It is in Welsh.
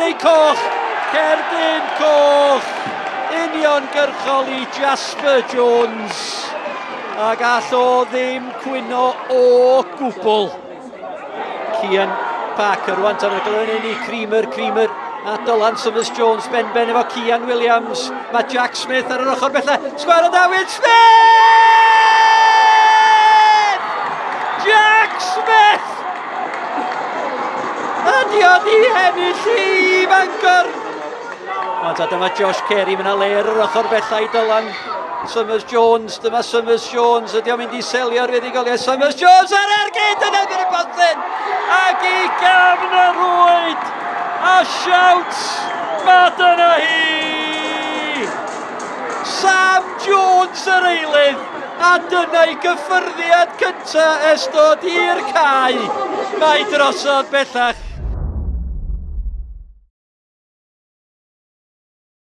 neu coch? Cerdyn coch! Uniongyrchol i Jasper Jones. Ac all o ddim cwyno o gwbl. Cian Parker rwan tan y glyn i Creamer, Creamer a Dylan Summers Jones ben ben efo Cian Williams. Mae Jack Smith ar yr ochr bellach. Sgwar o Dawid Smith! Jack Smith! Ydy o di hennill i Fangor! Ond a dyma Josh Carey, mae yna le ar yr ochr bellach i Dylan Summers Jones. Dyma Summers Jones, ydy o'n mynd i selio'r fuddugoliaeth. Summers Jones ar ergyd yn erbyn y postyn! Ac i gefn y rwyd! A siawt! Mae dyna hi! Sam Jones yr eilydd! A dyna'i gyffyrddiad cyntaf ers dod i'r cae. Mae drosodd bellach.